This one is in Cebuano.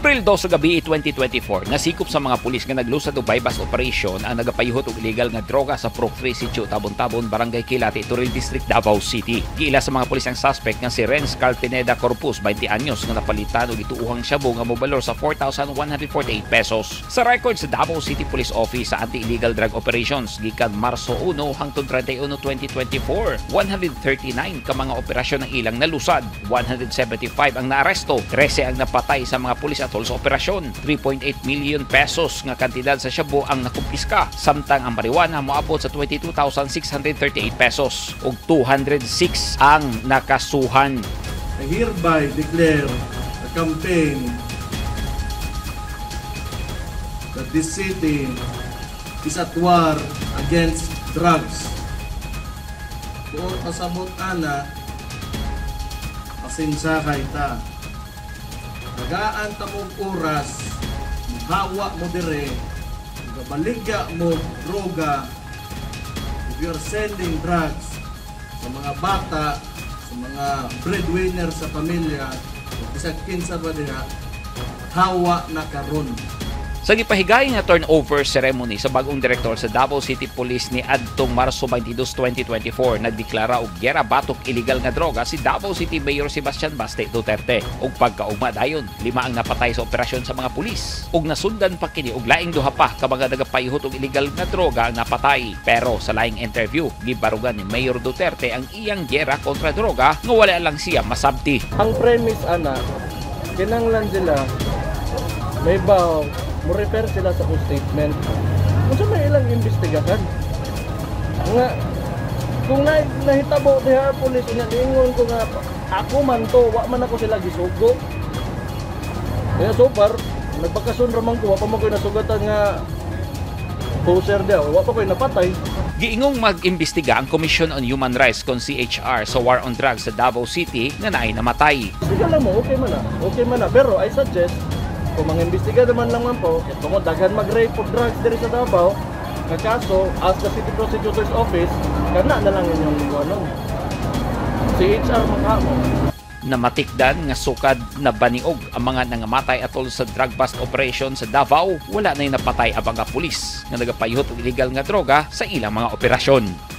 Abril 2 sa gabi 2024, nasikop sa mga pulis nga naglusad og buy-bust operation ang nagapayuhot og illegal nga droga sa Purok 3, Sitio Tabon-Tabon, Barangay Kilati, Toril District, Davao City. Giila sa mga pulis ang suspect nga si Renz Carl Pineda Corpus, 20 anyos, nga napalitan og gituohang shabu nga mobalor sa 4,148 pesos. Sa record sa Davao City Police Office sa Anti-Illegal Drug Operations gikan Marso 1 hangtod 31, 2024, 139 ka mga operasyon ang ilang nalusad, 175 ang naaresto, 13 ang napatay sa mga pulis atol sa operasyon. 3.8 million pesos nga kantidad sa shabu ang nakumpiska, samtang ang marijuana moabot sa 22,638 pesos ug 206 ang nakasuhan. I hereby declare a campaign that this city is at war against drugs. Buot pasabot ana, pasensya kay ta. Tagaan ta mong oras, hawa mo dire, gabaligya mo droga, if you are selling drugs sa mga bata, sa mga breadwinner sa pamilya, bisag kinsa ba diha, hawa na karon. Sa gipahigay nga turnover ceremony sa bagong direktor sa Davao City Police ni adtong Marso 22, 2024, nagdeklara og giyera batok illegal nga droga si Davao City Mayor Sebastian Baste Duterte. Ug pagkaugma dayon, lima ang napatay sa operasyon sa mga pulis. Ug nasundan pa kini og laing duha pa ka mga nagapayhot og illegal nga droga ang napatay. Pero sa laing interview, gibarugan ni Mayor Duterte ang iyang giyera kontra droga nga wala lang siya masabti. Ang premise ana, kinanglan sila may baw mo refer sila sa akong statement. Unsa may ilang imbestigahan? Nga kung nahitabo diha pulis unya niingon ko nga ako man to, wa man ako sila gisugo. Kaya so far, nagbakasyon ra man ko, wa pa man ko'y nasugatan nga poser diha, wa pa ko'y napatay. Giingong mag-imbestiga ang Commission on Human Rights kon CHR sa war on drugs sa Davao City nga naay namatay. Sige lang mo, okay man na. Okay man na. Pero I suggest, kung mangimbestiga naman lang man po, kung mo daghan mag-rape of drugs diri sa Davao, nga kaso, ask the City Prosecutor's Office, kana na lang inyong ano, CHR makamo. Namatikdan nga sukad na baniog ang mga nangamatay atol sa drug bust operation sa Davao, wala na'y napatay ang mga pulis nga nagapayhot og illegal nga droga sa ilang mga operasyon.